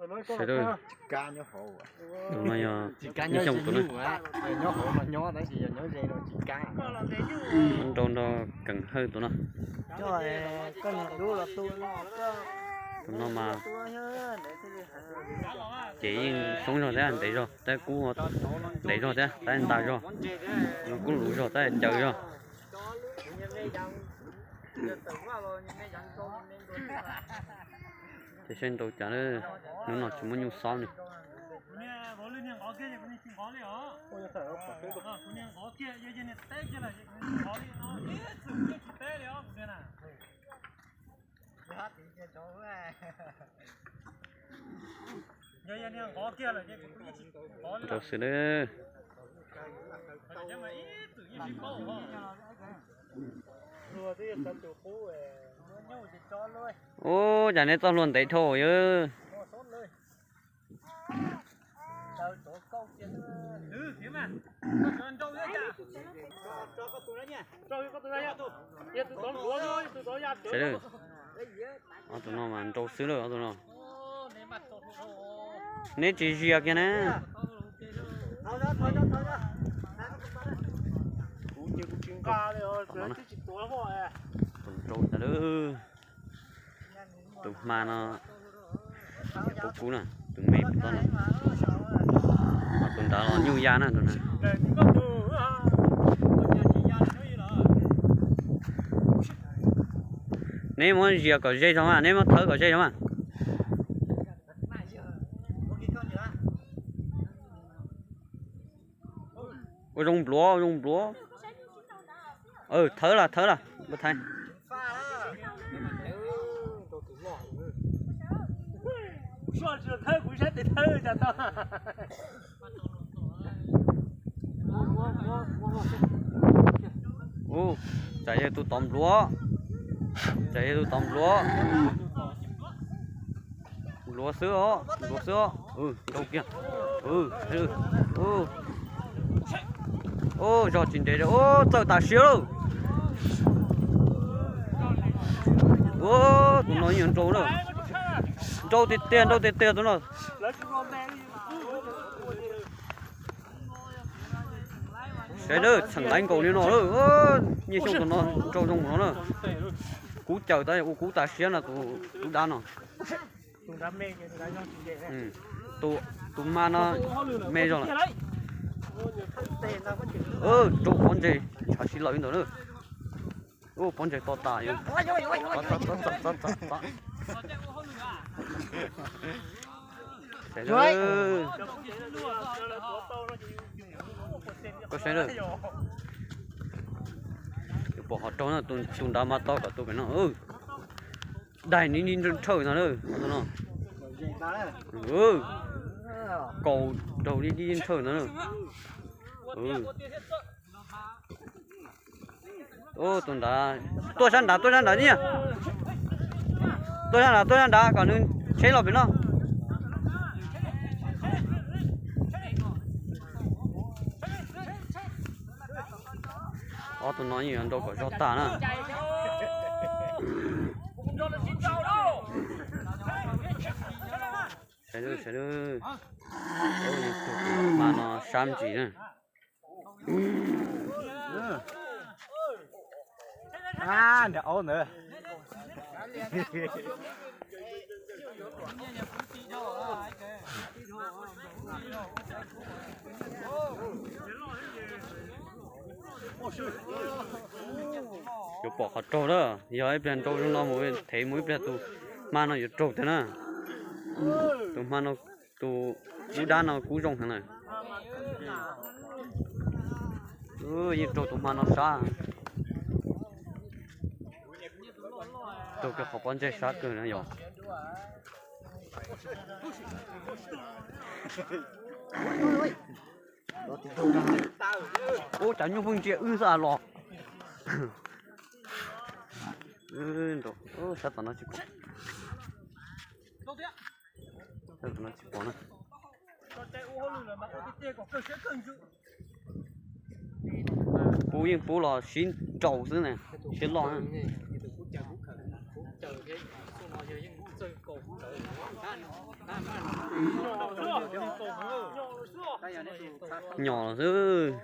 Sawv daws, tus no yog ib xyoos tus no. Nrau nrau Keem Hawj tus no. Tus no mas ces yeej xoob zog thiab, ntev zog thiab, kub ntev zog thiab, tab ntas zog, kub luv zog tab caws zog. Ces saib nrau cas, hnub no tsis muaj nyuj xob li. Nrau xwb a. Ub, cas neb txoj hlua ntev dhau yawg. Ob tug no mas nrau xwb lawm, ob tug no. Neb tsis zias kiag na. Tus nrau tas lawm. Tus hma no puv kub na, tus me puv tob no. Tus nrad los nyuj ya na tus na. Neb muab zias kom ze zog mas, neb muab thawb kom ze zog mas. Ua zoo npluav, ua zoo npluav. Thawb las, thawb las, npluav thaiv. Ub, tsam yog tus tod npluav, tsam yog tus tod npluav. Npluav xwb os, npluav xwb os. Nrau kiag. Ub, zog tsis ntev, ub, txawj tas siab lauj. Ub, tus no yeej nrau na. Nrau tiag tiag, nrau tiag tiag tus no. Sawv daws, txheem laiv nkaus li no lawm. Nyiaj Xyooj tus no nrau zoo no na. Kub caws tab ua kub tas siab no tus dab no. Tus hma no me zog lawm. Rau pob ntseg ntshav si lawm li ntawd na. Ub, pob ntseg to tas. Koj saib na. Yuav pom qhov raug na, tus nrad mas to kom tus pem no. Daig ni ni nrhawj no na. Kaus raug ni ni nrhawj no na. Tus nrad, tuaj sab nrad, tuaj sab nrad ni. Tuaj sab nrad, tuaj sab nrad kom nws tsheb los pem no. Ob tug no yeej yuav nrau kom zog tag na. Sawv daws, sawv daws, tus hma no sab ntsis na. Yuav pom qhov raug na, yog ib pliag nrau zoo no mus thev mus ib pliag tus hma no yuav raug tiag na. Tus hma no, tus kub dab no kub zoo heev lawm. Yeej raug tus hma no sab. Raug kiag qhov pob ntseg sab kawg na yog. Ub, cas nyuj pheej ntsia wb xwb los. Sab tom no tsis pom. Sab tom no tsis pom na. Pub yeej pub los sib nraus xwb na, siab loj na. Nyom xwb.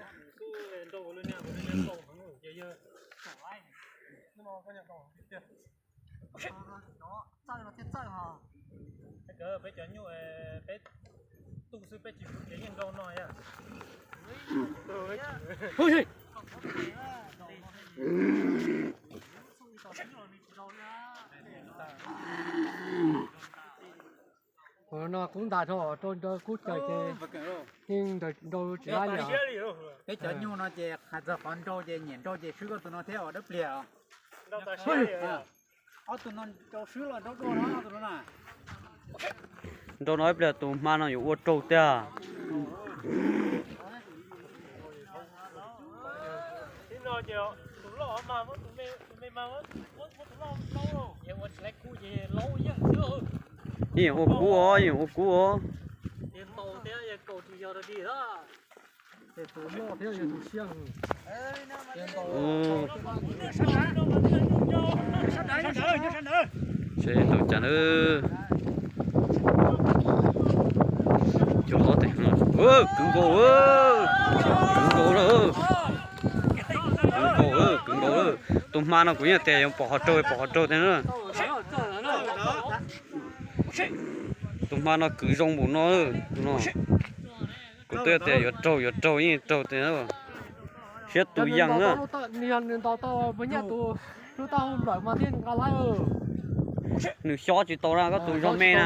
Peb cov nyuj, peb tu xwb peb tsis ua kev yeej nrau no. No kub ntas rau rau nrau kub caws ces yeej nrau tsis laib li. Peb cov nyuj no ces hais txog qhov nrau ces nyiam nrau ces swb koj tus no thiab os dawb pliag. Ob tug no rau swb los nrau dua no, ob tug no na. Nrau no ib pliag tus hma no yuav ua raug tiag. Yeej ua kub os, yeej ua kub os. Seb tau cas na. Cov hlob tes, kwv nkaus, kwv nkaus na, kwv nkaus, kwv nkaus. Tus hma no kuv yeej tias yuav pom qhov raug, pom qhov raug tiag na. Tus hma no kwv zoo npaum no, tus no. Kuv twb tias yuav raug, yuav raug, yeej raug tiag. Siab tus yees na. Nws xyob tsis tau na, koj tus zog me na.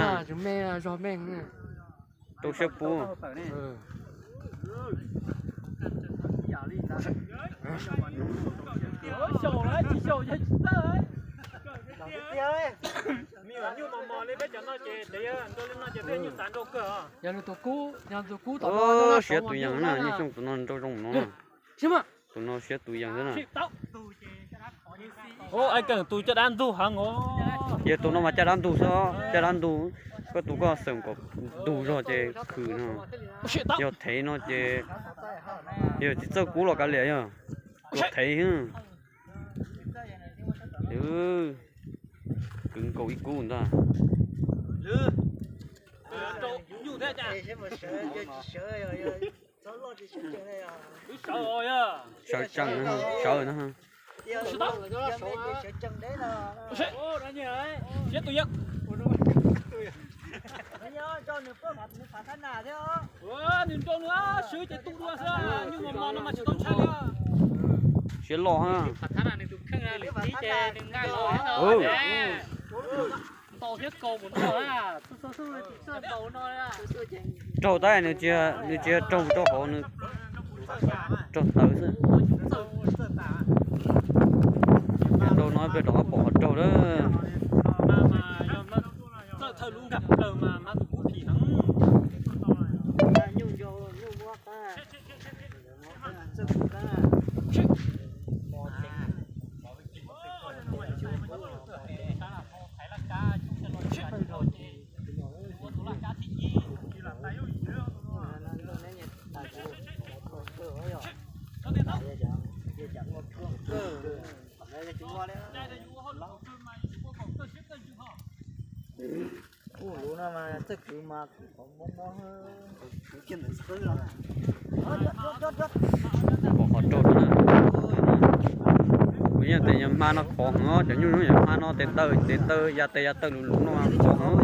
Rau siab pub. Siab tus yees na, Nyiaj Xyooj tus no nrau zoo no. Tus no siab tus yees xwb na. Ais Keej tus caj dab ntug heev os. Yog tus no mas caj dab ntug xwb, caj dab ntug. Koj tus koj xeem kom ntug zog ces khwm no. Yog thev no ces yog tsis txawj kub los kav liam yog tuav thev. Kwv nkaus ib kub ntag. Sawv tsees, sawv na. Siab loj. Raug tab nws tsis, nws tsis yog raug rau hauv, nws raug tawv xwb. Raug no peb rov qab pom qhov raug lawm. Ua lub no mas txawj kwv mas kuv qhov mob mob. Pom qhov raug no na. Kuv yeej tias yog hma no khov heev os, cov nyuj no yog hma no tes taw tes taw ya tes ya taw luv luv no khov heev.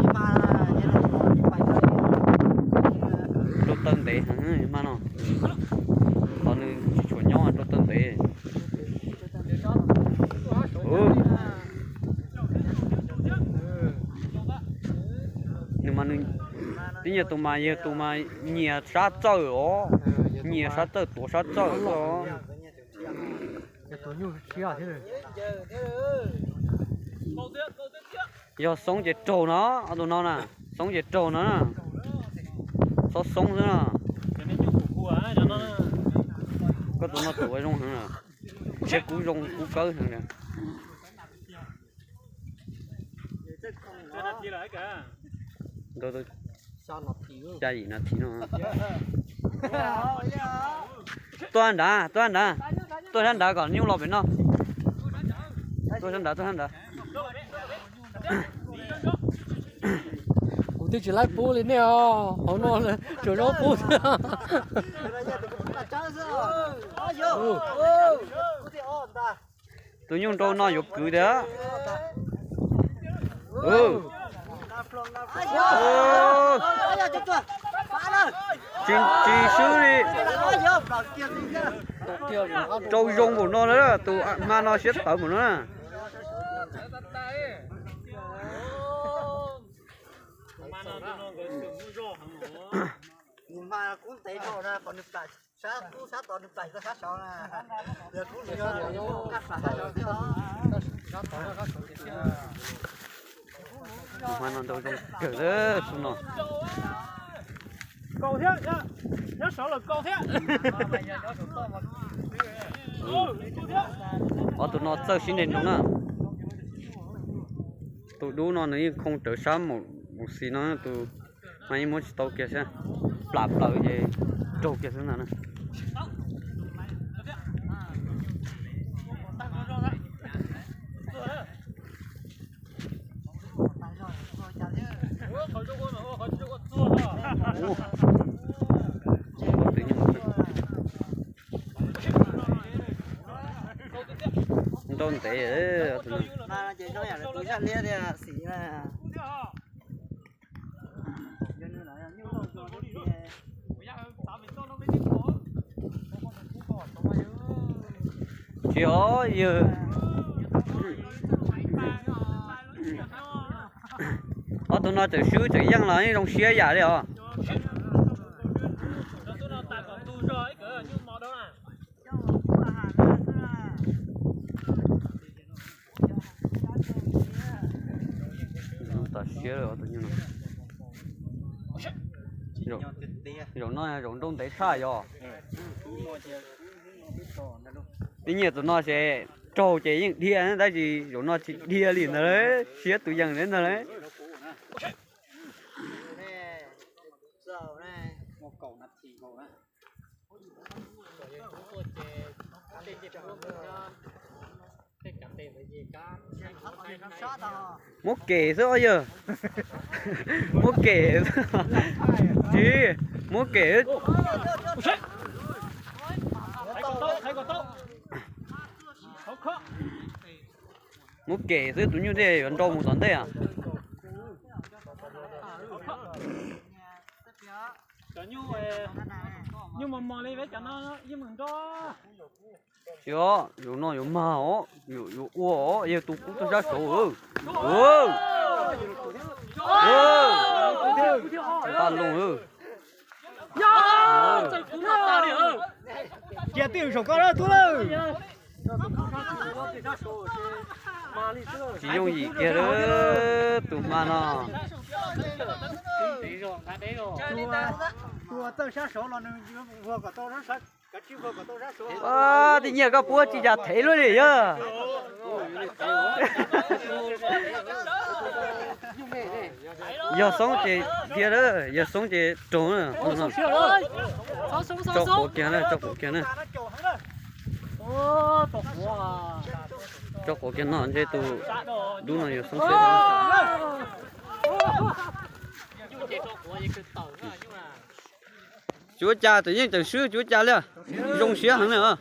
Rau taw ntev heev hma no. Qhov nws tsis tshua nyob rau taw ntev. Nws mas nws, tib nyuag tus mas yog tus mas nyiam sab txawj os, nyiam sab txawj tuav sab txawj xwb os. Yog xoob ces raug no, ob tug no na, xoob ces raug no na. Txhob xoob xwb na. Koj tus no tus ua zoo heev, siab kub zoo kub kawg heev. Ntau xya yim nas this no. Tuaj nrad, tuaj nrad, tuaj sab nrad kom nyuj los pem no. Tuaj sab nrad, tuaj sab nrad. Kuv Twb tsis laib pub li nej os, hauv no tsuas zaub pub. Tus nyuj nrau no yuav kwv tiag. Tsis, tsis swb li. Rau zoo npaum no na, tus hma no siab tawv npaum no na. Tus hma no nrau zoo kawg xwb no. Kaus thiab, nyob saud los kaus thiab. Ob tug no txawj sib nres nroos na. Tus dub no nws yeej khoo rawv sab mus xis no, tus hma yeej muab tsis tau kiag thiab. Plam plaws ces raug kiag xwb ntag na. Nrau ntev. Tsis os, yawg. Ob tug no tseem swb tseem yeej los yeej zoo siab yam li os. Zoo tas siab li os tus nyuj no. Zaum no zaum nrau ntev tshaj yog. Ib nyiam tus no ces raug ces yeej dhia tab sis zaum no tsis dhia li ntag, siab tus yees ntag lauj. Muab kem xwb os yawg. Muab kem. Tsis, muab kem. Muab kem xwb, tus nyuj thiaj yuav nrau mus tom ntej. Tsis os, zaum no yuav mag os, yuav ua os, yawg tus kub tuaj sab saud. Npaj loo. Cia twj ywm saum koj tub lawm. Tsis yooj yim kiag li tus hma no. Tus txawj sab saud los nws vua kom tau sab saud. Ua, tij Nyiaj koj puab tsis yog thev luaj li yog. Yog xoob ces dhia, yog xoob ces raug. Tso quav kiag na, tso quav kiag na. Tso quav kiag no ntshe tus dub no yuav xoob siab. Tsis ua cas, tseem yeej tseem swb, tsis ua cas li. Zoo siab heev na.